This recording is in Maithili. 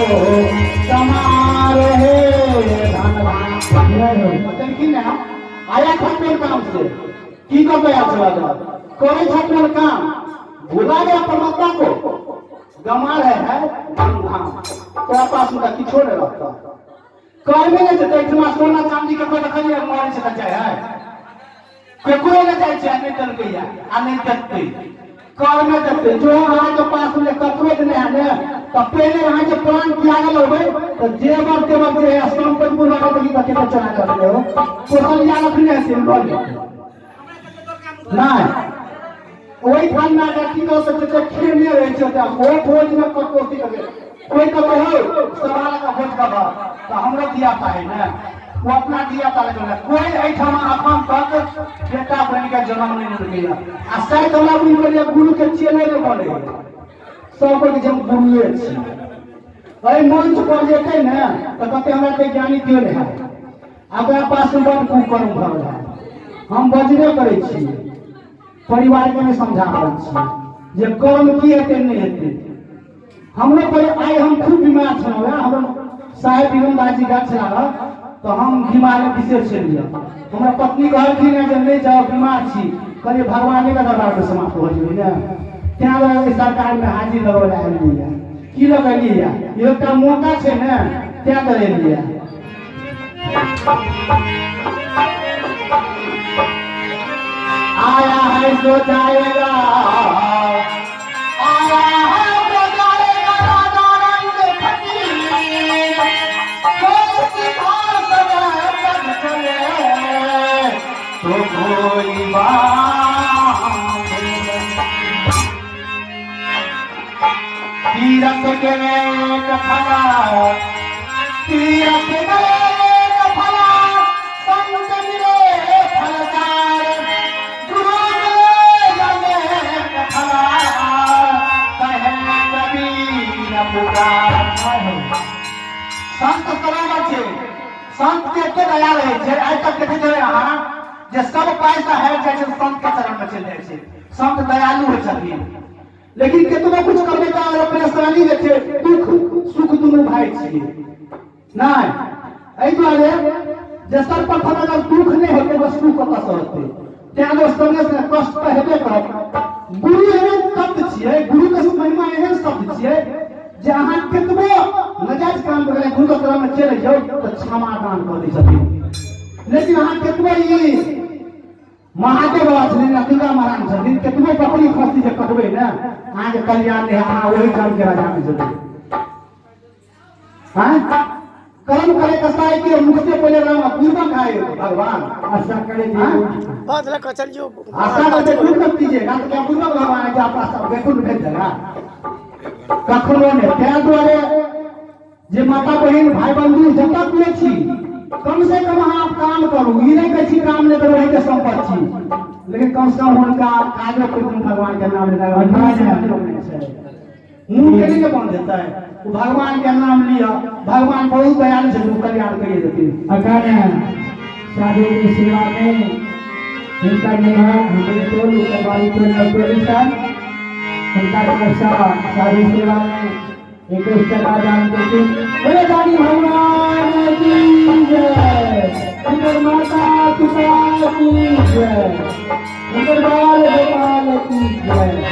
कमा रहे धन धाम। बतेलखिन ने आया था कोन काम से की कऽ के आयल छला करे था कोन काम, भुला गया परमात्मा को, गमा रहे है धन धाम। तोरा पास में किछो नहीं रहता, कर्मे नहि छै। एहिठमा सोना चांदी ककरो देखलियै मरै छै तऽ जाइ है? ककरो नहि जाइ छै। आ नहि देलकैया आ नहि देतै, कर्मे देतै। जो अहाँके पास में ककरो नहि है ने, तऽ पहिले अहाँ जे प्राण त्यागल होबै तऽ जेवर तेवर जे है सम्पत्ति पूर्वक तऽ ई कते चोरा कऽ देले हो, कोसलिया रखने हेतै, लऽ लेतै। नहि, ओहि ठाम ना की कह सकै छै, खेने रहै छै ओतऽ ओ भोजमे कटौती करै। कोई कहते हो सवाल का भोज का तऽ हमरो धिया पुता है ने, ओ अपना धिया पुता लगे। कोई एहिठाम अखन तक बेटा बनि के जन्म नहि लेलकैया आ शायद हमरा बुझि पड़ैया गुरु के चेले नहि बने। सब कोई जे हम गुरुए छी, एहि मंच पर जेतै ने तऽ कहते हमरा तऽ ज्ञानी केओ नहि है। ओकरा पास में बड कुकर्म भरल है। हम बजबे करै छी, परिवार के नहि समझा रहल छी जे कर्म की हेतै नहि हेतै। हमरो पर आइ हम खूब बीमार छलहुँ, हमरो साहेब विनोद जी गाछ छला तऽ हम बीमार विशेष छलियै। हमरा पत्नी कहलखिन जे नहि जाउ, बीमार छी। कहलियै भगवाने के दरबार में समाप्त हो जेबै ने, तें दुआरे सरकार में हाजिर लगबै लए एलियै। की लगेलियै? एकटा मौका छै ने, तें दुआरे एलियै। आया है सो जाएगा, आया है सो जाएगा, राजा रंग फकीर। कोई सिंहासन पर चले तो कोई बांधे। तीरथ गए फला, तीरथ गए फला, संत मिले फलदार, गुरु मिले फला, कहे कबीर पुकार। संत सरोवर छै, संत के एते दया रहै छै। आइ तक देखैत हेबै अहाँ जे सब पैसा हारि जाइ छै, संत के चरण में चलि जाइ छै। संत दयालु होइ छथिन, लेकिन केतबो कुछ करबै तऽ परेशानी जे छै, दुख सुख दुनू भाई छियै। नहि, एहि दुआरे जे सर्वप्रथम अगर दुख नहि हेतै तऽ सुख कतऽसँ हेतै? तेँ दुआरे संगे संगे कष्ट तऽ हेबे करत। गुरु एहन शब्द छियै, गुरुके महिमा एहन शब्द छियै जे अहाँ केतबो नाजायज काम करै, गुरुके शरणमे चलि जाउ तऽ क्षमा दान कऽ दै छथिन। लेकिन अहाँ केतबो ई महादेव बाबा छथिन या दुर्गा महारानी छथिन, केतबो बकरी खस्सी जे कटबै ने, अहाँके कल्याण नहि, अहाँ ओहि कर्म के राजा में जेबै। हाँ, कर्म करे कसाई के मुख से पहले राम पूर्वक आए भगवान। आशा करे। हाँ? बात लगा चलियो। आशा करते पूर्वक कीजिएगा तो क्या पूर्वक भगवान है कि आप आशा वैकुंठ भेज देगा? कखनो नहि। ताहि दुआरे जे माता बहिन भाई बंधु जतऽ केओ छी, कम से कम अहाँ काम करू। ई नहि कहै छी काम नहि करू, अहीँके सम्पत्ति छी, लेकिन कम से कम हुनका काजो करू, भगवान के नाम लेनाइ नहि छै। मुँह के नहि बंद हेतै, ओ भगवान के नाम लिअ। भगवान बहुत दयालु छथिन, ओ कल्याण करिए देथिन। अखन साधु के सेवा में हिनकर नैहर हमरे टोल उत्तरवारी टोल नवटोली सर, हुनका तरफसँ साधु सेवा में 21 टका दान देथिन। बोले दानी भगवान की जय, हुनकर माता पिता की जय, हुनकर बाल गोपाल की जय।